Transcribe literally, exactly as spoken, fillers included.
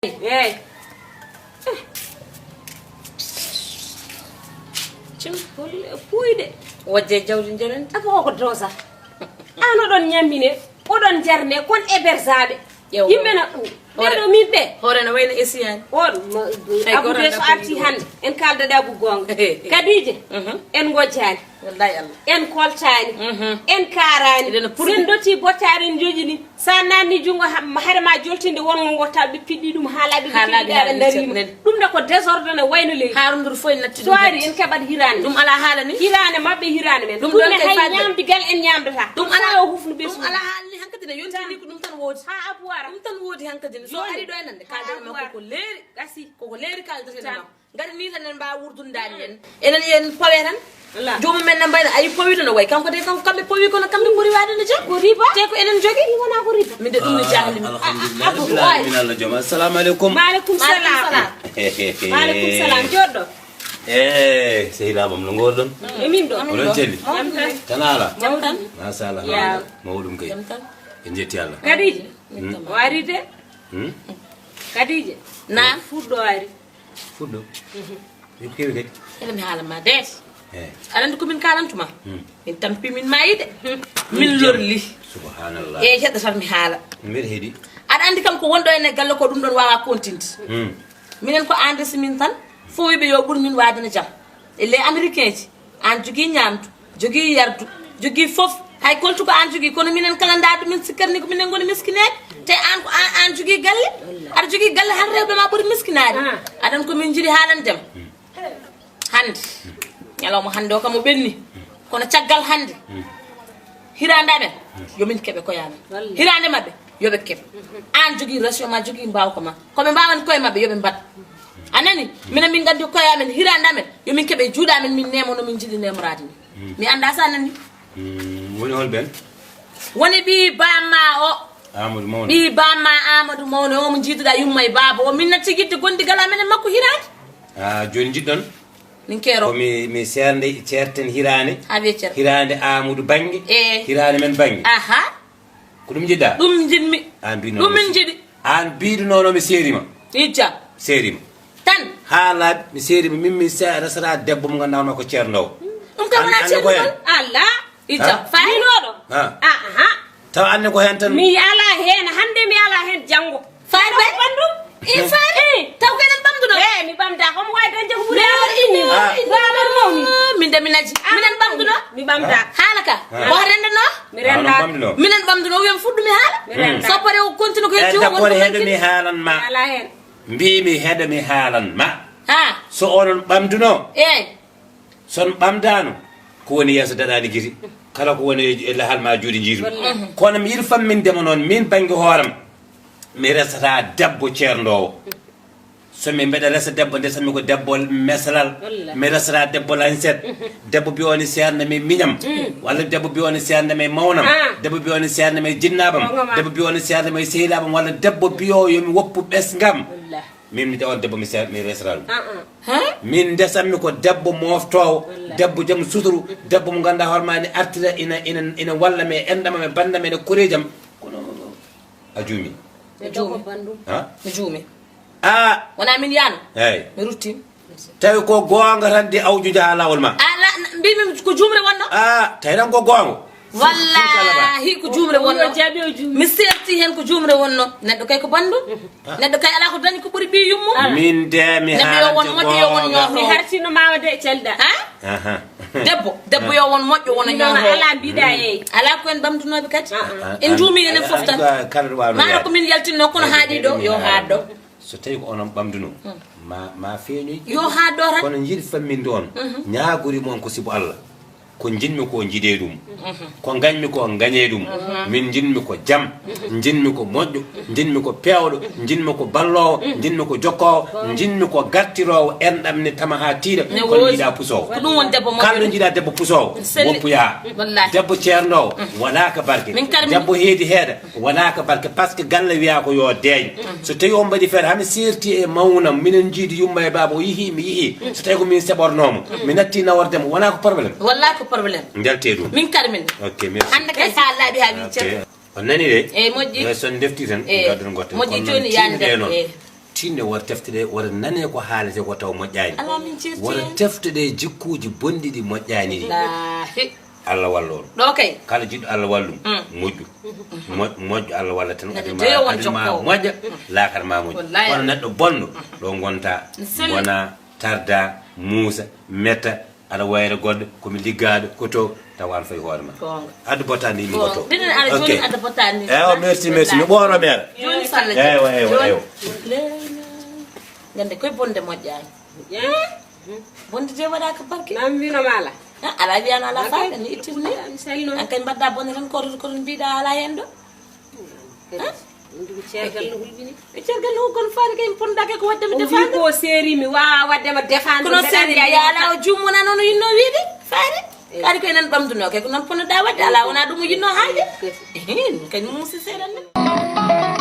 Eyi. Cim, holle puuyde. Wojje jawdi njoren. Aba o ko dosa. An oɗon ñammine, oɗon jarne, kon hébergaaɓe. Yimɓe na ɓeeɗo min ɓe. Hoore no wayno esiyani. O abude so arti hannde, en kaaldaɗe abu goonga. Kadije, en ngojjaani. Wallahi Allah. En koltaani. En kaaraani. Sen dotti bottaari en joƴini. Sa nanni junngo hade ma joltinde wongo ngo taw ɓe piɗɗi ɗum haala ɓe piɗɗi ɓe darima. Ɗum ne ko désordre ne wayno leydi. Harundur fof en natti. So ari en keɓat hirande. Ɗum ala haala ni. Hirande maɓɓe hirande men. Ɗum ɗon kay hay ñamdigal en ñamdata. Ɗum ala o hufnu ɓe ɗum ala haala ni hankadi ne yontini ko ɗum tan woodi. Ha abu wara. Ɗum tan woodi hankadi ne so ari ɗo enande kalden makko ko leeri. Gasi. Koko leeri kalden makko. Ngati ni tan en mbaawa wurdude daande en. Enen yen pawe tan. Joomum men na mbayno ayi pawiɗo no wayi kanko de kanko kamɓe pawi kono kamɓe pori waade no jam ko riba te ko enen jogi wona ko riba min de ɗum no jahli mi. Alhamdulillah rabbil alamin. Allah joom. Assalamu aleykum. Maaleykum salam. Maaleykum salam joɗɗo. E sehilaaɓam no ngoorɗon? E min ɗo oɗon celli? Jam tan. Tan ala. Jam tan. Machallah. Mawɗum kay. Jam tan. En jetti Allah. Kadije. Wari de. Kadije. Na fuɗɗo wari. Fuɗɗo. Yo kewi kadi. Ene mi haala ma deet. Eyi. Aɗa anndi ko min kaalantuma? Min tampi min maayi de. Min lorli. Subhanallah. Eyi heɗɗo tan mi haala. Mbeɗa heɗi. Aɗa anndi kam ko wonɗo ene galle ko ɗum ɗon wawa kontinde. Minen ko an resi min tan. Fof wiɓe yo ɓur min waadana jam. E les américain ji. An jogii ñaamdu, jogii yardu, jogii fof. Hay koltu ko an jogii kono minen kala ndaadu min sikkat ni ko minen ngoni miskineeɓe. Te an ko an an jogii galle. Aɗa jogii galle han rewɓe ma ɓuri miskinaade. Aɗan ko min njiɗi haalande ma. Hannde ñalawma hannde o kam o ɓenni. Kono caggal hannde hiraande amen yo min keɓe koye amen. Hiraande maɓɓe yo ɓe keɓe. An jogii ration ma jogii mbawka ma ko ɓe mbawani koye maɓɓe yo ɓe mbaɗ. A nani? Minen min nganndi koye amen hiraande amen yo min keɓe juuɗe amen min neemo no min njiɗi neemoraade ni. Mi annda sa nani. Woni hol ɓen? Woni ɓii bamma o. Amadou Mawne. Ɓii bamma Amadou Mawne o mo njiiduɗa yumma e baaba o min natti yiɗde gondigal amen e makko hiraade. A jooni njiɗɗon? Min keero komi mi seernde ceerten hiraande. Ha wiye ceer hiraande Amadou Bannge. E hiraande men Bannge. Aha. Ko ɗum njiɗɗa? Ɗum njiɗmi. An mbino ɗum min njiɗi. An mbiɗunono mi seerima. Ijja. Seerima. Tan. Haala mi seerima min mi resata debbo mo ganduɗa ma ko ceernowo. Ɗum kam wona ceernowo. Alla. Ijja. Fayi noɗo. Aha. Taw anne ko hen tan. Mi ala hen hande mi ala hen janngo. Fayi ɓe ɓandu. I fayi. Taw ko enen ɓamduno. E mi ɓamda homo wawi dañde ko ɓuri amadou inni. Amadou mawni. Min de mi naji minen ɓamduno. Mi ɓamda. Haala ka. Ko rendono. Mi renda. Minen ɓamduno wiyan fuɗɗumi haala. Mi renda. So pare o continue ko yetti o wonko heɗo mi haalan ma. Ala hen. Mbimi heɗo mi haalan ma. Ha. So onon ɓamduno. Eyi. Son ɓamdano ko woni yeeso daɗani giti. Kala ko woni e lahal ma juuɗe jiitu. Kono mi yiɗi fammindema noon min bannge hooram. Mi resata debbo ceerndowo. So mi mbeɗa resa debbo ndesanmi ko debbo mesalal. Mi resata debbo lañset. Debbo mbiyo ne seernami miñam. Walla debbo mbiyo ne seernami mawnam. Debbo mbiyo ne seernami jinnaɓam. Debbo mbiyo ne seernami sehilaaɓam walla debbo mbiyo yomi woppu ɓesngam. Min mi on debbo mi resata ɗum. Min ndesanmi ko debbo moftoowo, debbo joom suturu, debbo mo ganduɗa hoore ma ne artira ina ina ina walla mi e enɗam am e bandam ene koreejam. Kono a juumi. Mi juumi. Ha? Mi juumi. A wona min yaano. Eyi. Mi rutti. Tawi ko goonga tan de awjude ha lawol ma. Ala mbimi ko juumre wonno. A tawi tan ko goonga. Wallahi ko juumre wonno. Mi serti hen ko juumre wonno. Neɗɗo kay ko bandu. Neɗɗo kay ala ko dañi ko ɓuri ɓi yummu. Min de mi neɗɗo yo won moƴƴo yo won ñootno. Mi hartino mama de celda. Ha? Debbo debbo yo won moƴƴo wona ñootno. Ala mbiɗa eyi. Ala ko en ɓamdunoɓe kadi. En juumi enen fof tan. Maɗa ko min yaltinno kono haaɗi ɗo yo haaɗ ɗo. So tawi ko onon ɓamduno ma ma feeñoy. Yo haaɗ ɗo tan. Kono jiɗi famminde on ñaagori mon ko sibu Allah. Ko njiɗmi ko njiɗee ɗum. Ko ngañmi ko ngañee ɗum. Min njiɗmi ko jam. Njiɗmi ko moƴƴo. Njiɗmi ko peewɗo. Njiɗmi ko balloowo. Njiɗmi ko jokkoowo. Njiɗmi ko gartiroowo enɗam ne tama haa tiiɗa. Kono jiɗa pusoowo. Ko ɗum woni debbo moƴƴo. Kala ɗo jiɗa debbo pusoowo. Woppuya. Debbo ceernoowo. Wala ka barke. Debbo heedi heeda. Wona ko barke par ce que galle wiya ko yo deeñ. So tawi on mbaɗi feere hami serti e mawnam minen jiidi yumma e baaba o yihi mi yihi. So tawi ko min seɓornomo mi natti nawordemo wona ko problème. Walla ko problème. Ndelte ɗum. Min kadi min. Ok merci. Hande kay sa laaɓi ha wi ceer. On nani de. Eyyi moƴƴi. Eyyi son defti tan. Gadduno gotte moƴƴi joni yani de. Tinno wara teftoɗee, wara nanee ko haalete ko taw moƴƴaani. Alaa min ceerti Wara heen. Teftoɗee jikkuuji bonɗi ɗi moƴƴaani ɗi. Laahi. Allah wallu on. Ɗo kay. Kala jiɗɗo Allah wallu moƴƴu. Moƴ- Moƴƴo Allah walla tan. Kadi Aduna jeyo ma- won aduna ma jokkoowo. Moƴƴa, laakara ma moƴƴa. Wallahi. Kono neɗɗo bonɗo ɗo ngonta Sel- wona tarda, muusa, metta, aɗa wayra goɗɗo, komi liggaaɗo, ko to tawa aɗa fayi hoore ma. Goonga. Addu bottaani yimɓe ko to. Minen aɗa Ok. Jooni adda bottaani. Ewa, merci, merci. Mi ɓooro meera. Jooni salla. Ewa, ewa, ewa. Gannde koye bonde moƴƴaani. Bonde de waɗaaka parke. Nam wino mala. Ala wiyano ala faade ni ittirni. Salno. An kay mbadda bonde tan koto koto mbiɗa ala heen ɗo. Ɗum cergal no hulɓini. E cergal no kono faade kay pondaake ko wadde mi Mbi defaande. Ko seeri mi wawa wadde ma defaande. Kono seeri a yaala o jummona noon o yinno wiide faade. Kadi ko enen ɓamduno kay ko noon ponnoɗa wadde ala wona ɗum o yinno haalde. Ehin kadi musi seeɗan ne.